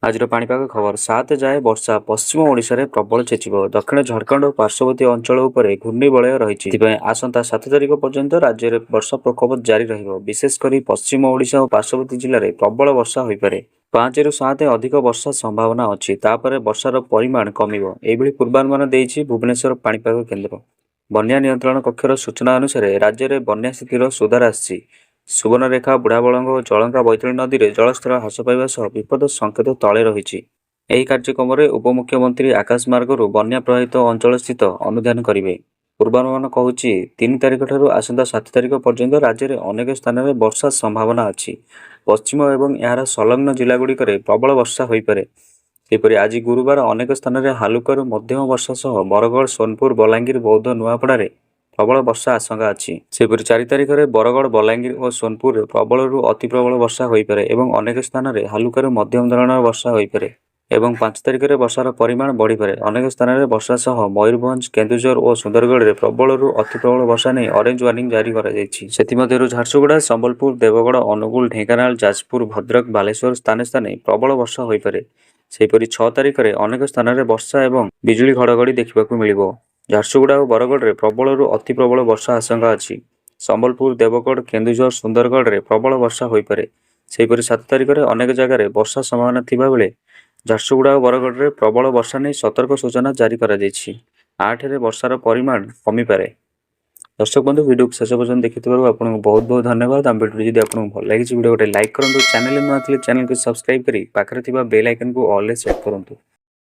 ଆଜିର ପାଣିପାଗ ଖବର: 7 ଯାଏ ବର୍ଷା, ପଶ୍ଚିମ ଓଡ଼ିଶାରେ ପ୍ରବଳ ଛେଚିବ। ଦକ୍ଷିଣ ଝାଡ଼ଖଣ୍ଡ ଓ ପାର୍ଶ୍ୱବର୍ତ୍ତୀ ଅଞ୍ଚଳ ଉପରେ ଘୂର୍ଣ୍ଣିବଳୟ ରହିଛି। ଏଥିପାଇଁ ଆସନ୍ତା 7 ତାରିଖ ପର୍ଯ୍ୟନ୍ତ ରାଜ୍ୟରେ ବର୍ଷା ପ୍ରକୋପ ଜାରି ରହିବ। ବିଶେଷ କରି ପଶ୍ଚିମ ଓଡ଼ିଶା ଓ ପାର୍ଶ୍ୱବର୍ତ୍ତୀ ଜିଲ୍ଲାରେ ପ୍ରବଳ ବର୍ଷା ହୋଇପାରେ। 5ରୁ 7 ଅଧିକ ବର୍ଷା ସମ୍ଭାବନା ଅଛି। ତାପରେ ବର୍ଷାର ପରିମାଣ କମିବ। ଏଭଳି ପୂର୍ବାନୁମାନ ଦେଇଛି ଭୁବନେଶ୍ୱର ପାଣିପାଗ କେନ୍ଦ୍ର। ବନ୍ୟା ନିୟନ୍ତ୍ରଣ କକ୍ଷର ସୂଚନା ଅନୁସାରେ, ରାଜ୍ୟରେ ବନ୍ୟା ସ୍ଥିତିର ସୁଧାର ଆସିଛି। ସୁବର୍ଣ୍ଣରେଖା, ବୁଢ଼ାବଳଙ୍ଗ ଓ ଜଳକା ବୈତରଣୀ ନଦୀରେ ଜଳସ୍ତର ହ୍ରାସ ପାଇବା ସହ ବିପଦ ସଙ୍କେତ ତଳେ ରହିଛି। ଏହି କାର୍ଯ୍ୟକ୍ରମରେ ଉପମୁଖ୍ୟମନ୍ତ୍ରୀ ଆକାଶମାର୍ଗରୁ ବନ୍ୟା ପ୍ରଭାବିତ ଅଞ୍ଚଳସ୍ଥିତ ଅନୁଧ୍ୟାନ କରିବେ। ପୂର୍ବାନୁମାନ କହୁଛି, 3 ତାରିଖଠାରୁ ଆସନ୍ତା 7 ତାରିଖ ପର୍ଯ୍ୟନ୍ତ ରାଜ୍ୟରେ ଅନେକ ସ୍ଥାନରେ ବର୍ଷା ସମ୍ଭାବନା ଅଛି। ପଶ୍ଚିମ ଏବଂ ଏହାର ସଂଲଗ୍ନ ଜିଲ୍ଲାଗୁଡ଼ିକରେ ପ୍ରବଳ ବର୍ଷା ହୋଇପାରେ। ସେହିପରି ଆଜି ଗୁରୁବାର ଅନେକ ସ୍ଥାନରେ ହାଲୁକାରୁ ମଧ୍ୟମ ବର୍ଷା ସହ ବରଗଡ଼, ସୋନପୁର, ବଲାଙ୍ଗୀର, ବୌଦ୍ଧ, ନୂଆପଡ଼ାରେ ପ୍ରବଳ ବର୍ଷା ଆଶଙ୍କା ଅଛି। ସେହିପରି 4 ତାରିଖରେ ବରଗଡ଼, ବଲାଙ୍ଗୀର ଓ ସୋନପୁରରେ ପ୍ରବଳରୁ ଅତି ପ୍ରବଳ ବର୍ଷା ହୋଇପାରେ ଏବଂ ଅନେକ ସ୍ଥାନରେ ହାଲୁକାରୁ ମଧ୍ୟମ ଧରଣର ବର୍ଷା ହୋଇପାରେ ଏବଂ 5 ତାରିଖରେ ବର୍ଷାର ପରିମାଣ ବଢ଼ିପାରେ। ଅନେକ ସ୍ଥାନରେ ବର୍ଷା ସହ ମୟୂରଭଞ୍ଜ, କେନ୍ଦୁଝର ଓ ସୁନ୍ଦରଗଡ଼ରେ ପ୍ରବଳରୁ ଅତି ପ୍ରବଳ ବର୍ଷା ନେଇ ଅରେଞ୍ଜ ୱାର୍ଣ୍ଣିଂ ଜାରି କରାଯାଇଛି। ସେଥିମଧ୍ୟରୁ ଝାରସୁଗୁଡ଼ା, ସମ୍ବଲପୁର, ଦେବଗଡ଼, ଅନୁଗୁଳ, ଢେଙ୍କାନାଳ, ଯାଜପୁର, ଭଦ୍ରକ, ବାଲେଶ୍ୱର ସ୍ଥାନେ ସ୍ଥାନେ ପ୍ରବଳ ବର୍ଷା ହୋଇପାରେ। ସେହିପରି 6 ତାରିଖରେ ଅନେକ ସ୍ଥାନରେ ବର୍ଷା ଏବଂ ବିଜୁଳି ଘଡ଼ଘଡ଼ି ଦେଖିବାକୁ ମିଳିବ। ଝାରସୁଗୁଡ଼ା ଓ ବରଗଡ଼ରେ ପ୍ରବଳରୁ ଅତି ପ୍ରବଳ ବର୍ଷା ଆଶଙ୍କା ଅଛି। ସମ୍ବଲପୁର, ଦେବଗଡ଼, କେନ୍ଦୁଝର, ସୁନ୍ଦରଗଡ଼ରେ ପ୍ରବଳ ବର୍ଷା ହୋଇପାରେ। ସେହିପରି 7 ତାରିଖରେ ଅନେକ ଜାଗାରେ ବର୍ଷା ସମ୍ଭାବନା ଥିବାବେଳେ ଝାରସୁଗୁଡ଼ା ଓ ବରଗଡ଼ରେ ପ୍ରବଳ ବର୍ଷା ନେଇ ସତର୍କ ସୂଚନା ଜାରି କରାଯାଇଛି। 8ରେ ବର୍ଷାର ପରିମାଣ କମିପାରେ। ଦର୍ଶକ ବନ୍ଧୁ, ଭିଡ଼ିଓକୁ ଶେଷ ପର୍ଯ୍ୟନ୍ତ ଦେଖିଥିବାରୁ ଆପଣଙ୍କୁ ବହୁତ ବହୁତ ଧନ୍ୟବାଦ। ଆମ ଭିଡ଼ିଓ ଯଦି ଆପଣଙ୍କୁ ଭଲ ଲାଗିଛି, ଭିଡ଼ିଓ ଗୋଟେ ଲାଇକ୍ କରନ୍ତୁ। ଚ୍ୟାନେଲରେ ନୂଆ ଥିଲେ ଚ୍ୟାନେଲକୁ ସବସ୍କ୍ରାଇବ୍ କରି ପାଖରେ ଥିବା ବେଲ୍ ଆଇକନ୍କୁ ଅଲ୍ରେ ସେଟ୍ କରନ୍ତୁ।